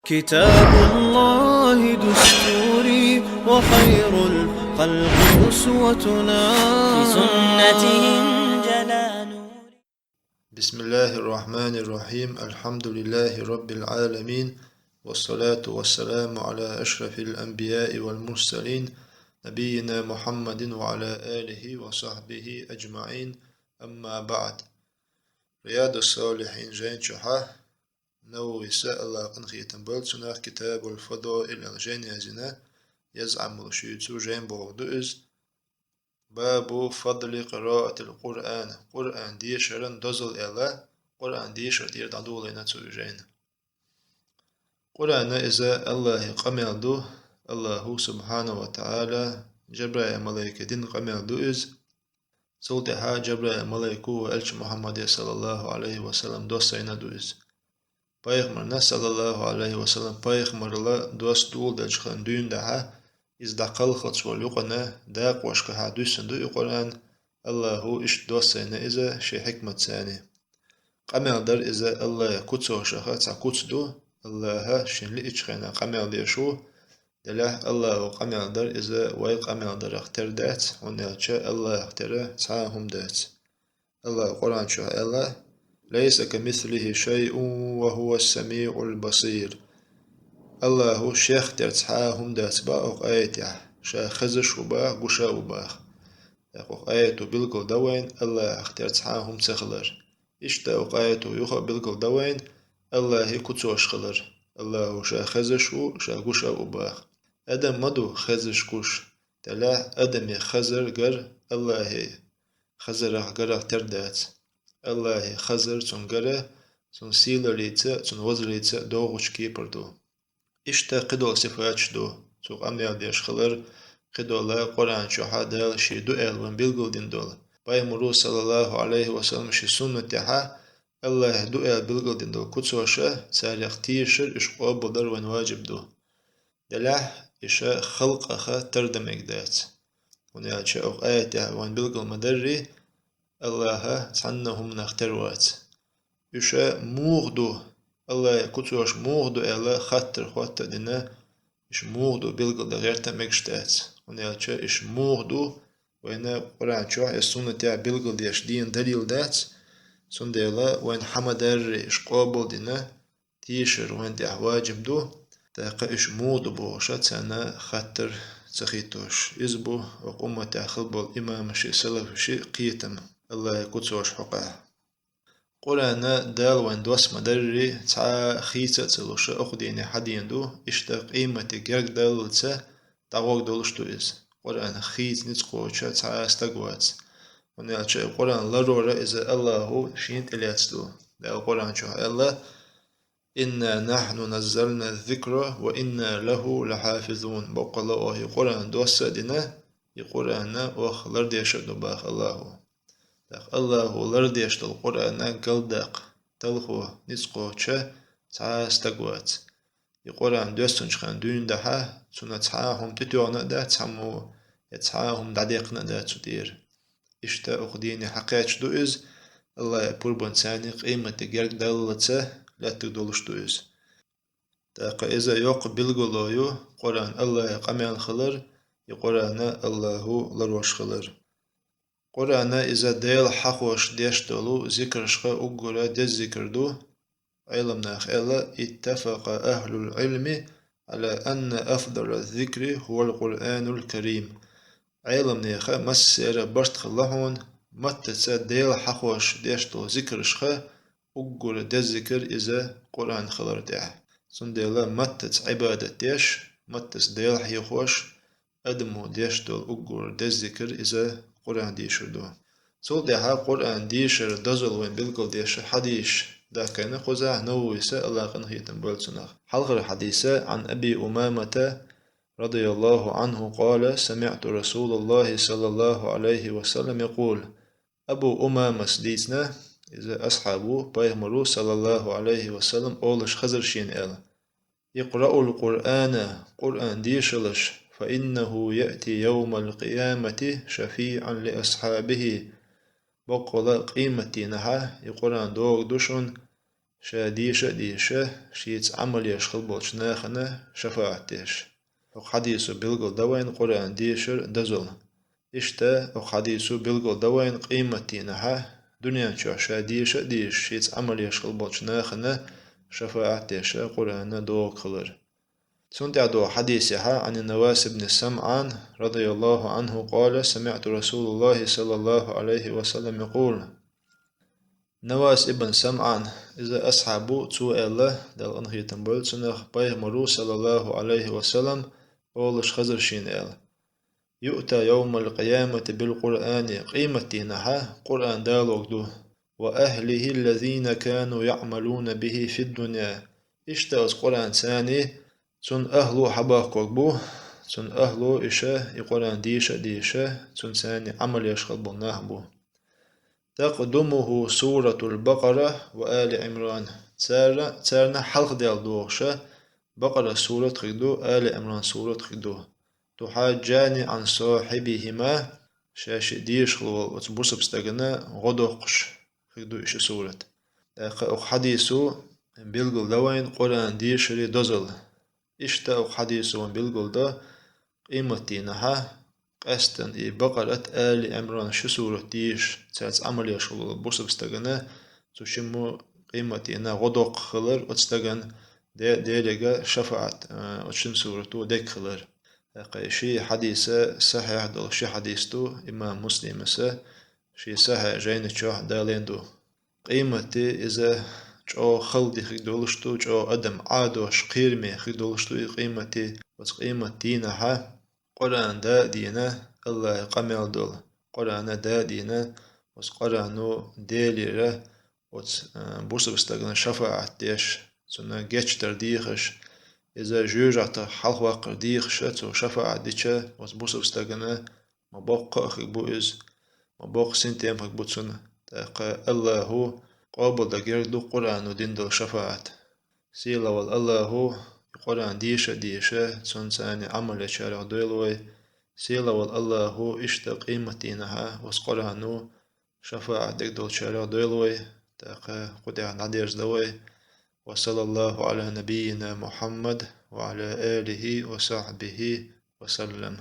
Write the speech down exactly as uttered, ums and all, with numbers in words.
كتاب الله دستوري وخير الخلق أسوتنا. بسنته انجلى نوري. بسم الله الرحمن الرحيم. الحمد لله رب العالمين. والصلاة والسلام على أشرف الأنبياء والمرسلين. نبينا محمد وعلى آله وصحبه أجمعين. أما بعد. رياض الصالحين жайна чухьа Нававийс, Аллахь къинхетам болба цунах, Китабуль-Фадаиль аьнна жайна язйина, язъян болуш ю цо, жайна бохург ду иза. باب فضل قراءة القرآن. Къуръан дешаран дозал аьлла, Къуръан дешар тӀера дӀадолийна цо и жайна. Къуръан иза Аллахьан къамел ду, Аллахьо субхьанаху ва таӀала Жабраил малайка дина къамел ду иза. Цул тӀаьхьа Жабраил малайко ва элча Мухьаммаде, саллаллаху Ӏалайхи ва саллам, доссийна ду иза. Пайхамарна, саллаллаху Ӏалайхи ва саллам, пайхамарал доссаделча хана дуьйна дӀа, иза дӀакхалхалча волу юкъана дакъошкахьа дуьссина ду и Къуръан, Аллахьо иштта доссийна иза шен хьикматца. Къамел дар иза Аллахьан куцашха цхьа куц ду, Аллахь шена лиъча хенахь къамел деш ву, делахь Аллахьо къамел дар иза вай къамел дарах тера дац, хӀунда аьлча Аллахьах тера цхьа а хӀума дац. Аллахьо Къуръан чохь аьлла: ليس كمثله شيء وهو السميع البصير. Аллахьо шех тера цхьа а хӀума дац боху оха аятехь, ша хезаш а ву боху, гуш а ву боху. ТӀаккха оха аято билгал дан вайна Аллахьах тера цхьа а хӀума ца хилар. Иштта оха аято юха а билгал дан вайна Аллахьан куцаш хилар. Аллахьо ша хезаш а ву, ша гуш а ву боху. Адам ма ду хезаш, гуш, делахь адаман хазар, гар Аллахьан хазарах, гарах тера дац. Аллахьан хазар, цуьнан гар, цуьнан сийлаллица, цуьнан возаллица догӀучу кепара ду. Иштта кхидолу сифаташ ду цо къамел деш хилар, кхидолу Къуръан чохь Дала шен ду аьлла вайна билгал дина долу. Пайхамаро, саллаллаху Ӏалайхи ва саллам, шен суннатехь Аллахьан ду аьлла билгал дина долу куцаш, царах тешар, уьш къобалдар вайна важиб ду. Делахь уьш халкъах тардан мегаш дац. ХӀунда аьлча оха аятехь вайна билгал ма-дарра, Аллахь цхьанна хӀуманах тера вац. Уьш муха ду, Аллахьан куцаш муха ду аьлла хаттар хӀотта а дина, уьш муха ду билгал дан гӀерта а мегаш дац. ХӀунда аьлча уьш муха ду, вайна Къуръан чохь я суннатехь билгал деш дийна далил дац, цундела вайна хьан ма-дарра уьш къобал дина, тешар вайна тӀехь важиб ду, тӀаккха уьш муха ду бохуш царна хаттар ца хӀиттош. Иза бу оха умматехь хилла болу имамаши салафаши кхетам Аллахьан куцаш хьокъехь. Къуръан Дала вайна доссийна ма-дарра, цхьа а хийца а ца луш, оха дийне хьадийна ду, иштта къематде герга даллалца дӀагӀорг долуш ду иза. Къуръан хийца ницкъ кхочу цхьа а стаг вац. ХӀунда аьлча Къуръан ларор иза Аллахьо шена тӀелаьцна ду. Дала Къуръан чохь аьлла: إنا نحن نزلنا الذكر وإنا له لحافظون. Баккъала оха и Къуръан доссийна а дина, и Къуръан оха лардеш а ду боху Аллахьо. ТӀаккха Аллахьо лардеш долу Къуръан галдаккха талхо, ницкъ кхочу цхьа а стаг вац. И Къуръан доьссинчу хенахь дуьйна дӀа, цунна цхьа а хӀума тӀетоьхна а дац цхьаммо, я цхьа а хӀума дӀадаьккхина а дац цу тӀера. Иштта оха дийне хьакхаьчна ду иза, Аллахьан пурбанца къематде герга даллалца лаьттиг долуш ду иза. ТӀаккха иза йоккха билгало ю Къуръан Аллахьан къамел хилар, и Къуръан Аллахьо ларош хилар. Къуръан иза Дела хьахош деш долу зикаршха уггар деза зикар ду. Ӏеламнаха аьлла: اتفق أهل العلم على أن أفضل الذكر هو القرآن الكريم. Ӏеламнехан массеран барт хилла хьуна, маттаца Дела хьахош деш долу зикаршха уггар деза зикар иза Къуръан хилар тӀехь. Цундела маттаца Ӏибадат деш, маттаца Дела хьехош, адамо деш долу уггар деза зикар иза Къуръан дешар ду. Цул тӀаьхьа Къуръан дешар дозалла вайна билгал деш хьадисаш дахкийна кхузахь Нававийс, Аллахь къинхетам бойла цунах. Хьалхара хьадис: عن أبي أمامة رضي الله عنه قال: سمعت رسول الله صلى الله عليه وسلم يقول. Абу Умамас дийцина, иза асхьаб ву, Пайхамаро, саллаллаху Ӏалайхи ва саллам, олуш хезар шена аьлла: اقرؤوا القرآن, Къуръан дешалаш, فإنه يأتي يوم القيامة شفيعا لأصحابه. Баккъала къематдийнахьа и Къуръан догӀур ду шуна ша деша а деша, шийца Ӏамал еш хилла болчу нахана шафаӀат деш. Оха хьадисо билгал дан вайна Къуръан дешар дозалла. Иштта оха хьадисо билгал дан вайна къематдийнахьа дуьнен чохь ша деша а деша, шийца Ӏамал еш хилла болчу нахана шафаӀат деш Къуръана догӀу хилар. Цунна тӀехь долу хьадисехь, Ӏан Навас ибн СамӀан, радияллаху Ӏанху, къала: «СамиӀту Расулаллахи саллаллаху Ӏалайхи ва саллам якъул». Навас ибн СамӀан, иза асхьаб ву, цо аьлла, Дала къинхетам бойла цунах, Пайхамаро, саллаллаху Ӏалайхи ва саллам, олуш хезар шена аьлла: «Юъта йовмал къиямати бил Къуръани», къематдийнахьа Къуръан далорг ду, «ва ахлихи ллазина кану яъмалуна бихи фид дунья». Иштта оцу Къуръанца цунна ахло хьабахкорг бу, цунна ахло иша и Къуръан деша а деша, цунца Ӏамал еш хилла болу нах бу. «Такъдумуху суратул Бакъара ва Али Ӏимран». Цара, царна хьалхадаьлла догӀуша Бакъара сурат хиг ду, Али Ӏимран сурат хиг ду. «Тухьаджани Ӏан сохьибихима», ша шиъ деша хилла волу оцу бусалба стагана гӀо доккхуш хиг ду и ши сурат. ТӀаккха оха хьадисо билгал дан вайна Къуръан дешаре дозалла. Иштта оха хьадисо вайна билгал до, къематдийнахьа, къаьстина и Бакъарат, Али Ӏимран ши сурат деша, цаьрца Ӏамал еш волу бусалба стагана, цу шиммо къематдийнахь гӀо доккхуш хилар оцу стагана, де-, Делега шафаӀат, а, оцу шин сурато дерг хилар. ТӀаккха и ши хьадиса сахьихь долу ши хьадис ду, имам Муслимаса шен сахьихь жайна чохь далийна ду. Къематди иза чӀогӀа хала ди хиг долуш ду, чӀогӀа адам Ӏадош, кхераме хиг долуш ду и къематди. Оцу къематдийнахьа Къуръан да а дийна, Аллахьан къамел долу, Къуръана да а дийна, оцу Къуръано Делера оцу, а, бусалба стагана шафаӀат деш, цунна гечдар дехаш, иза жоьжахатех хьалхаваккхар дехаша цо шафаӀат дича, оцу бусалба стагана ма боккха а хиг бу иза, ма боккха синтем хиг бу цунна. ТӀаккха Аллахьо къобалдан герга ду Къуръано дина долу шафаӀат. Сийлахь волу Аллахьо и Къуръан деша а деша, цунца Ӏамал ечарех дойла вай. Сийлахь волу Аллахьо иштта къематдийнахьа оцу Къуръано шафаӀат дерг долчарех дойла вай. ТӀаккха кху тӀехь дӀадерза дан вай. Ва саллаллаху Ӏала набиййина Мухьаммад ва Ӏала алихи ва сахьбихи ва саллам.